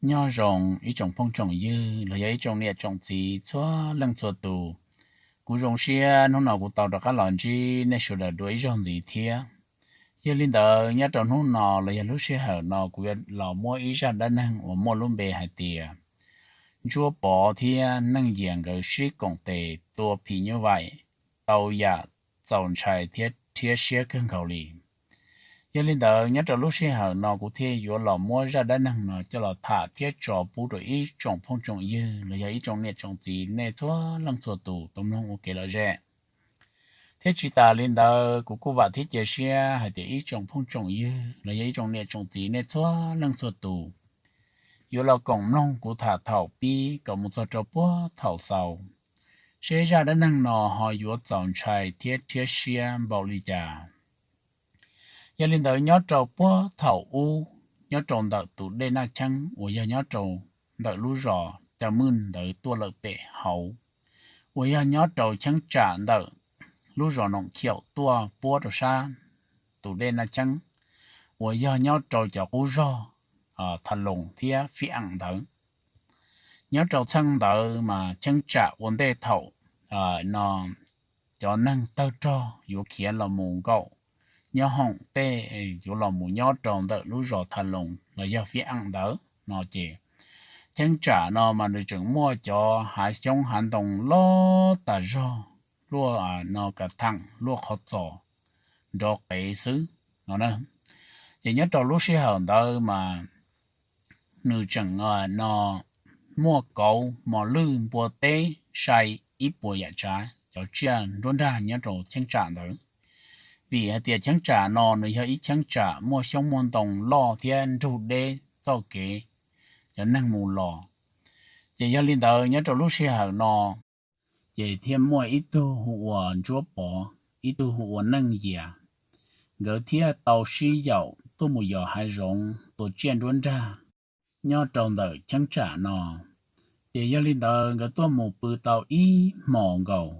Nyob zoo ib tsoom phooj tsoom ywg los yog ib tsoom niam tsoom txiv txhua leej txhua tus. Kuv zoo siab hnub no kuv tau rov qab los ntsib nej sawv daws dua ib zaug ntxiv thiab. Yog li ntawd nyob rau hnub no los yog lub sij hawm no kuv yuav los muab ib zaj dab neeg uas muaj lub npe hais tias Ntsuab Pov thiab Neej Yias nkawd sib koom tes tua phim nyuj vaim tau yam txaus ntshai thiab rhiab siab kawg nkaus li. Yog li ntawd nyob rau lub sij hawm no kuv thiaj yuav los muab zaj dab neeg no coj los tham thiab tso pub rau ib tsoom phooj tsoom ywg los yog ib tsoom niam tsoom txiv nej txhua leej txhua tus tau mloog ua kev lom zem. Thiab tsis tas li ntawd kuv kuj vam thiab cia siab hais tias ib tsoom phooj tsoom ywg los yog ib tsoom niam tsoom txiv nej txhua leej txhua tus yuav los koom mloog kuv tham thaum pib kom mus txog rau puag thaum xaus, seb zaj dab neeg no ho yuav txaus ntshai thiab rhiab siab npaum li cas. Yog li ntawd nyob rau puag thaum ub, nyob rau ntawm tus dej Naj Cheeb uas yog nyob rau ntawm lub zos Cawm Mwj ntawd tuaj lawm pem hauv, uas yog nyob rau cheeb tsam ntawm lub zos Noom Khiaum tuaj puab rau sab tus dej Naj Cheeb uas yog nyob rau cov qub zog Tha Loos thiab Fib Eem ntawd. Nyob rau txheej ntawd mas cheeb tsam ua ntej thaum no cov neeg tawg rog yuav khiav los mus nkaum nyob hoom tej, yuav los mus nyob rau ntawm lub zos Tha Loos los yog Fib Eem ntawd no ces cheeb tsam no mas nws tseem muaj cov hav xyoob hav ntoo loj tas zog, luaj no ka theem luaj qhov txos nrov qev xwb no. Ces nyob rau lub sij hawm ntawd mas nws tseem no muaj kauv mos lwj npua teb sai ib puas yam tsav cov tsiaj nruab nrag nyob rau cheeb tsam ntawd. Vim hais tias cheeb tsam no nws yog ib cheeb tsam muaj xyoob muaj ntoo loj thiab nrug deb txoj kev cov neeg mus los. Ces yog li ntawd nyob rau lub sij hawm no ces thiaj muaj ib tug hu ua Ntsuab Pov, ib tug hu ua Neej Yias, nkawd thiaj tau sib yaum tuaj mus yos hav zoov tua tsiaj nruab nrag nyob rau ntawm cheeb tsam no. Ces yog li ntawd nkawd tuaj mus pw tau ib hmos nkaus,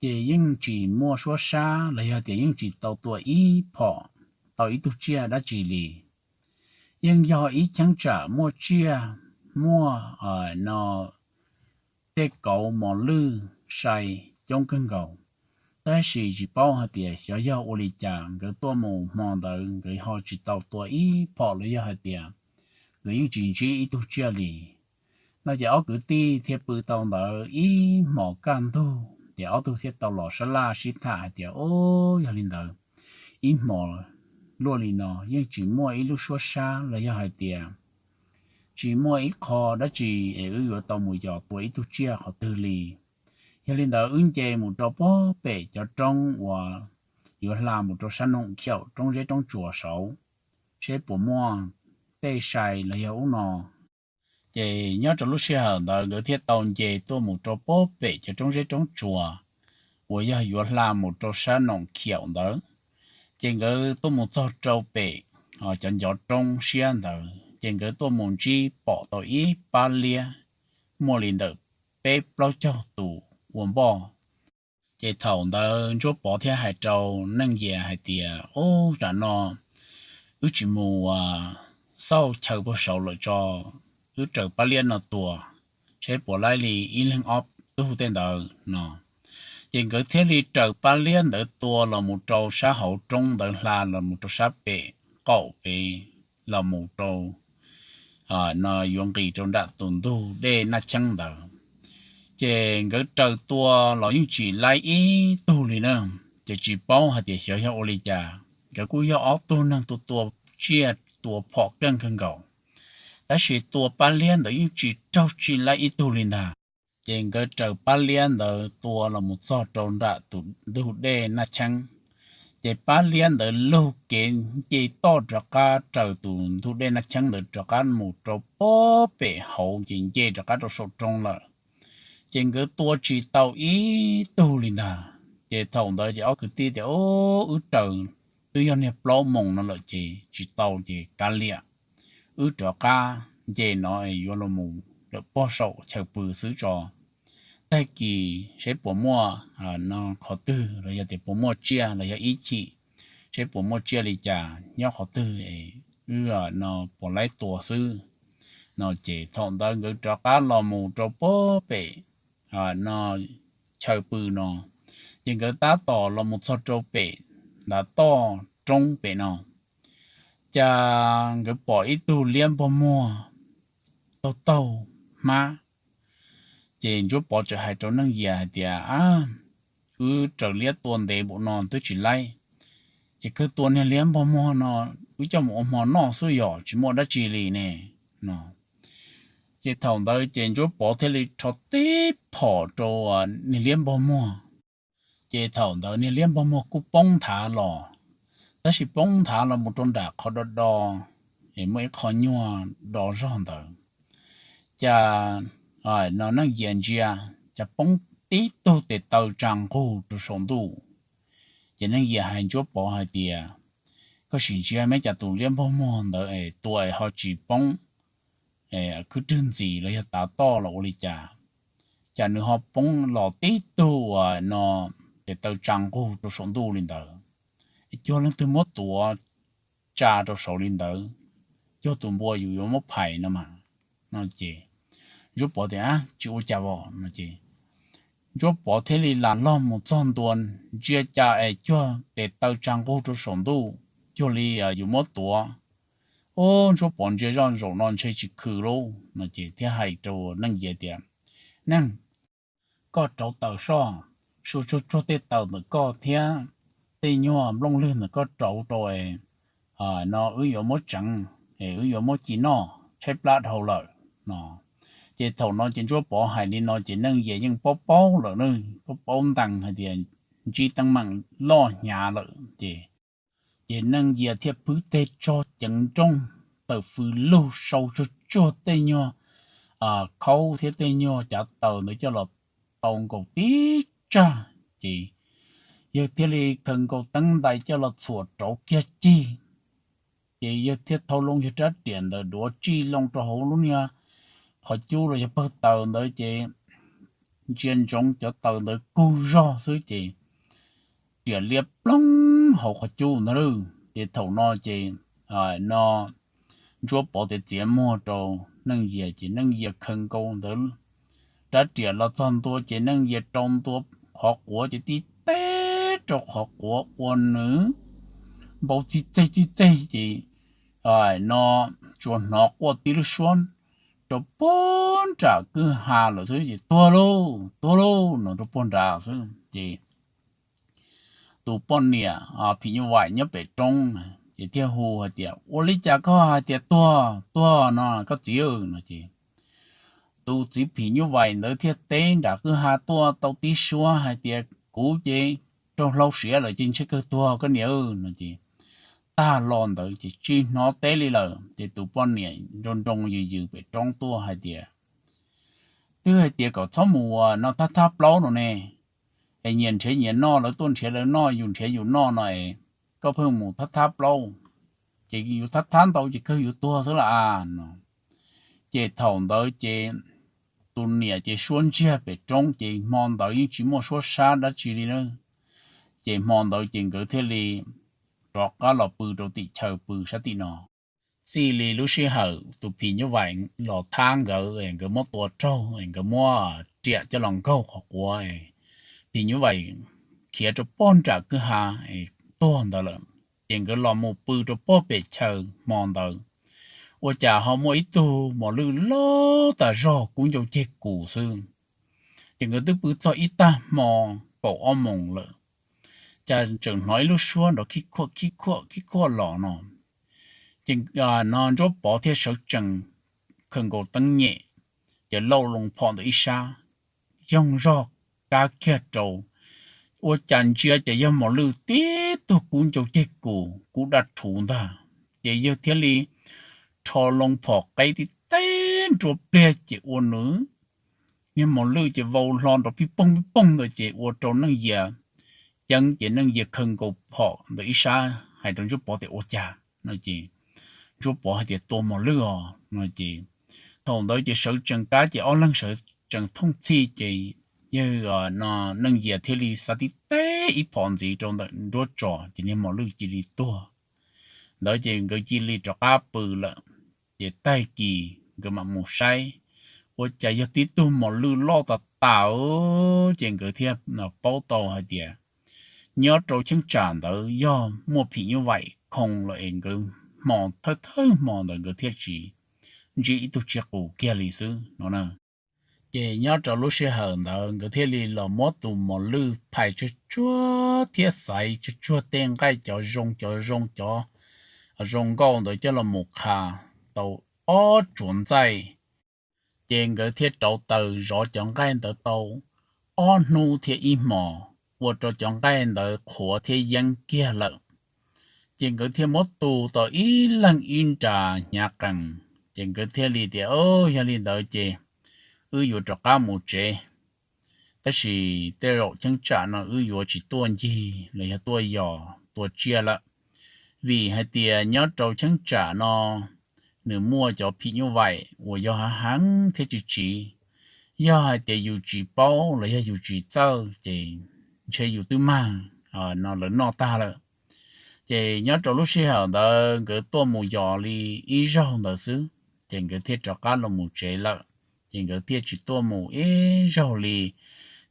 ces yeej tsis muaj suab sab los yog tias yeej tsis tau tua ib phom tau ib tug tsiaj dab tsi li. Yeej yog ib cheeb tsam muaj tsiaj, muaj no tej kauv mos lwj sai coob kawg nkaus. Tab sis tsis paub hais tias xyov yog ua li cas nkawd tuaj mus hmo ntawd nkawd ho tsis tau tua ib phom los yog hais tias nkawd yeej tsis ntsib ib tug tsiaj li. No ces ob kwv tij thiaj pw tau ntawd ib hmos kaj ntug ces ob tug thiaj tau los sab laj sib tham hais tias, Ub, yog li ntawd ib hmos luaj li no yeej tsis muaj ib lub suab sab los yog hais tias tsis muaj ib qho dab tsi es wb yuav tau mus yos tua ib tug tsiaj qhov twg li. Yog li ntawd wb nce mus rau puag pem cov roob uas yuav hla mus rau sab Noom Khiaum roob zeb roob tsuas saud, seb puas muaj tej sai los yog ub no. Ces nyob rau lub sij hawm ntawd nkawd thiaj tau nce tuaj mus rau puag pem cov roob zeb roob tsuas uas yog yuav hla mus rau sab Noom Khiaum ntawd. Ces nkawd tuaj mus txog rau pem cov ncov roob siab ntawd ces nkawd tuaj mus ntsib pom tau ib pab liab muaj li ntawm peb plaub caug tus ua npoj. Ces thaum ntawd Ntsuab Pov thiaj hais rau Neej Yias hais tias, Ub, tam no wb tsis mus xauj chaw puag saud lawm tso, wb raws pab liab no tua, seb puas laib li ib leeg ob tug tej ntawd no. Ces nkawd thiaj li raws pab liab ntawd tua los mus rau sab hauv roob ntawd hla los mus rau sab pem qaum pem los mus rau no yuav nqis rau nram tus ntug dej Naj Cheeb ntawd. Ces nkawd raws tua los yeej tsis laib ib tug li na. Ces tsis paub hais tias xyov yog ua li cas, nkawd kuj yog ob tug neeg tua tua tsiaj tua phom keej kawg nkaus, tab sis tua pab liab ntawd yeej tsis raug tsis laib ib tug li ntag. Ces nkawd raws pab liab ntawd tua los mus txog rau nram tus ntug dej Naj Cheeb. Ces pab liab ntawd lug kev nce toj rov qab raws tus ntug dej Naj Cheeb ntawd rov qab mus rau puag pem hauv ces nce rov qab rau saum roob lawm. Ces nkawd tua tsis tau ib tug li ntag. Ces thaum ntawd ces ob kwv tij tias, Ub, wb raws twb yog niag plaub moos no lawm ces tsis tau ces kav liam, wb rov qab nce no yuav los mus lawm puag saum chaw pw xwb tso. Tag kis seb puas muaj no qhov twg los yog tias puas muaj tsiaj los yog ib chim seb puas muaj tsiaj li cas nyob qhov twg es wb no puas laib tua xwb. No ces thaum ntawd nkawd rov qab los mus rau puag pem no chaw pw no, ces nkawd tab tom los mus txog rau pem ntav toj roob pem no, cas nkawd pom ib tug liab npog muag taug taug hmab. Ces Ntsuab Pov txawm hais rau Neej Yias hais tias, Ab, wb raws liab tua ntev npaum no twb tsis laib, ces kawg tua niag liab npog muag no wb coj mus ua hmo noj xwb yog tsis muaj dab tsi li ne, no. Ces thaum ntawd ces Ntsuab Pov thiaj li rho tib phom rau niag liab npog muag. Ces thaum ntawd niag liab npog muag kuj poob nthav los, tab sis poob nthav los mus rau nram qhov do do, es muaj ib qho nyuag do zog ntawd. Cas no Neej Yias ntsia, cas poob tib tug tes taw tsa nqug rau saum ntuj. Ces Neej Yias hais Ntsuab Pov hais tias, Koj sim ntsia me cas tus liab npog muag ntawd es tua es ho tsis poob khwb rwg ntxiv los yog tav toj los ua li cas, cas nws ho poob los tib tug uas no tes taw tsa nqug rau saum ntuj li ntawd. Cuag leej twg muab tuav tsa rau saud li ntawd, cuag tus npua yus yuav muab phais no mas. No ces Ntsuab Pov tias, Tsis ua cas os, no ces Ntsuab Pov thiaj li lam log mus txog ntua, ntsia cas es cuag tes taw tsa nqug rau saum ntuj, cuag li yus muab tuav. Ub, Ntsuab Pov ntsia zoj zaum no ntshe tsis khwv lauj, no ces thiaj hais rau Neej Yias tias, Neej, koj rauv taws soj, sua tsuag tsuag tej taws ntawm koj thiab tej nyuag nplooj lwg ntawm koj rauv rau es no wb yuav muab tseev, es wb yuav muab ci noj tshaib plab dhau lawm, no. Ces thaum no ces Ntsuab Pov hais li no ces Neej Yias yeej paub paub lawm ne, paub paub ntees hais tias ntsib teeb meem loj hnyav lawm ces, ces Neej Yias thiaj pwb teg tso ceev nrooj, tawm fws lug sau tsuag tsuag tej nyuag khaub thiab tej nyuag cav taws ntawd coj los tau nkaus tib tsag, ces yawg thiaj li khaws nkaus teeb ntais coj los txhuam rauv kiag cig. Ces yawg thiaj thau loo yawg rab riam ntawd duav tsij loo rau hauv lub niag qhov cub los yog pawg taws ntawd ces ntsia ntsoov cov taws ntawd kug zog xwb ces riam liab ploog hauv qhov cub ntawd lawm. Ces thaum no ces no Ntsuab Pov txiav txiav muag rau Neej Yias ces Neej Yias khaws nkaus ntawd rab riam los txog ntua ces Neej Yias rau ntua qhov quav ces tib teb rau qhov quav ua nws npau txij txej txij txej ces no tsuas hnov quaj tib lub suab rau puag nram kwj ha lawm xwb ces tuag lauj, tuag lauj no rau puag nrad xwb ces tus poj niam phim nyuj vaim nyob pem roob ces thiaj hu hais tias, Ua li cas koj hais tias tuag tuag no koj txiv? No ces tus txiv phim nyuj vaim ntawd thiaj teb nram kwj ha tuaj tau tib suab hais tias, Kuv ces raug hlau siav lawm ces ntshe kawg tuag koj niam no ces tag lo ntawd ces tsis hnov teb li lawm ces tus poj niam nroo nroo yws yws pem roob tuaj hais tias, Twb hais tias kom txhob mus ua no thab thab plaub no ne, es nyias nrhiav nyias noj, lawv tuaj nrhiav lawv noj, yus nrhiav yus noj no es koj pheej mus thab thab plaub, ces yus thab thab ntau ces kawg yuav tuag xwb las as no. Ces thaum ntawd ces tus niam ces suab ntsiag pem roob ces hmo ntawd yeej tsis muaj suab sab dab tsi li na. Ces hmo ntawd ces nkawd thiaj li rov qab los pw rau tim chaw pw sab tim no. Txij li lub sij hawm tus phim nyuj vaim los thab nkawd, nkawd muab tua raug, nkawd muab riam coj los nkaug qhov quav, phim nyuj vaim khiav rau puag nram kwj ha tuag ntawd lawm, ces nkawd los mus pw rau puag pem chaw hmo ntawd, ua cas ho muaj ib tug mos lwj loj tas zog kub ncau ceg kus xwb. Ces nkawd twb pw txog ib tag hmo kaum ob moos lawm, cas tseem hnov ib lub suab nrov khib khuaj khib khuaj khib khuaj los no. Ces no Ntsuab Pov thiaj sawv tsees khaws nkaus teeb nyem, ces lauj loo phom ntawm ib sab, yoog zog kab kiag rau, ua cas ntsia ces yog mos lwj tib tug kub ncau ceg kus kub daj rhuv ntag. Ces yawg thiaj li rho loo phom qeb tib teb nrua pliag ces ua nws niag mos lwj ces vau hlo nrov pij poog pij poog ntawd ces ua rau Neej Yias ceeb, ces Neej Yias khaws nkaus phom ntawm ib sab hais rau Ntsuab Pov tias, Ua cas? No ces Ntsuab Pov hais tias, Tua mos lwj os no ces thaum ntawd ces sawv tsees kab ces ob leeg sawv tsees thooj txhij ces yawg no Neej Yias thiaj li xa tib teb ib phom ntxiv rau ntawm nruab tsos ces niag mos lwj cia li tuag. Ntawd ces nkawd cia li rov qab pw lawm. Ces tag kis nkawd mam mus saib, ua cas yog tib tug mos lwj loj tas tas, ces nkawd thiaj paub tau hais tias nyob rau cheeb tsam ntawd yog muaj phim nyuj vaim khoo los es nkawd hmo thawj thawj hmo ntawd nkawd thiaj tsis ntsib ib tug tsiaj qus kiag li xwb no. Ces nyob rau lub sij hawm ntawd nkawd thiaj li los muab tus mos lwj phais tsuag tsuag thiab xaiv tsuag tsuag tej nqaij cov zoo cov zoo cov zoo nkauj ntawd coj los mus qha tau ob tsuav ntxaij. Ces nkawd thiaj rauv taws zov cov nqaij ntawd tau ob hnub thiab ib hmos, ua rau cov nqaij ntawd qhuav thiab yeeb kiag lawm. Ces nkawd thiaj muab tu tau ib leeg ib nra hnyav qees, ces nkawd thiaj li tias, Yog li ntawd ces wb yuav rov qab mus tsev. Tab sis tej zaum cheeb tsam no wb yuav tsis tuaj ncig los yog tuaj yos tua tsiaj lawm, vim hais tias nyob rau cheeb tsam no nws muaj cov phim nyuj vaim uas yog hav heev thiab tsis tsiv. Yog hais tias yus tsis paub los yog yus tsis txawj ces ntshe yus twb mag no lawv noj tag lawm. Ces nyob rau lub sij hawm ntawd nkawd tuaj mus yos li ib zaug ntawd xwb, ces nkawd thiaj rov qab los mus tsev lawm. Ces nkawd thiaj tsis tuaj mus ib zaug li,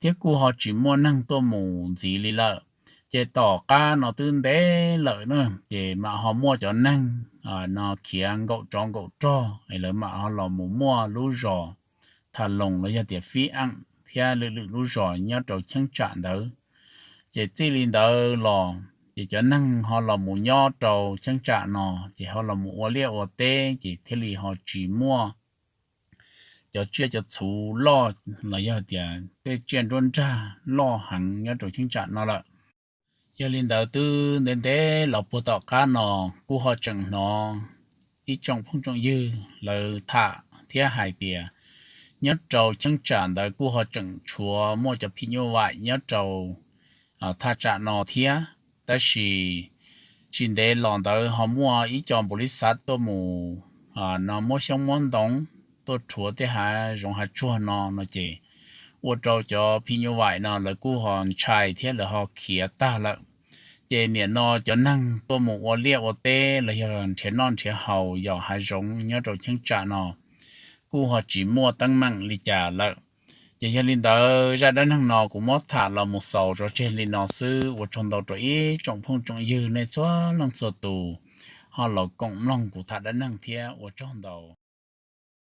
thiab kuj ho tsis muaj neeg tuaj mus ntxiv li lawm. Ces tom qab no twb ntev lawm na, ces mam ho muaj cov neeg no khiav nkaum tsov nkaum rog es lawv mam ho los mus muaj lub zos Tha Loos los yog tias Fib Eem thiab lwm lwm lub zos nyob rau cheeb tsam ntawd. Ces txij li ntawd los ces cov neeg ho los mus nyob rau cheeb tsam no ces ho los mus ua liaj ua teb ces thiaj li ho tsis muaj cov tsiaj cov txhu loj los yog tias tej tsiaj nruab nrag loj heev nyob rau cheeb tsam no lawm. Yog li ntawd twb ntev ntev los puag tom qab no kuj ho tseem hnov ib tsoom phooj tsoom ywg lawv tham thiab hais tias nyob rau cheeb tsam ntawd kuj ho tseem tshuav muaj cov phim nyuj vaim nyob rau thaj tsam no thiab. Tab sis tsis ntev los ntawd ho muaj ib co npaum li xav tuaj mus no muab xyoob muab ntoo tuaj rhuav tej hav zoov hav tsuag no no ces ua rau cov phim nyuj vaim no lawv kuj ho ntshai thiab lawv ho khiav tag lawm. Ces nim no cov neeg tuaj mus ua liaj ua teb los yog nrhiav noj nrhiav haus yos hav zoov nyob rau cheeb tsam no kuj ho tsis muaj teeb meem li cas lawm. Ces yog li ntawd zaj dab neeg no kuv muab tham los mus xaus tso tseg li no xwb. Ua tsaug ntau rau ib tsoom phooj tsoom ywg nej txhua leej txhua tus ho los koom mloog kuv tham dab neeg thiab ua tsaug ntau.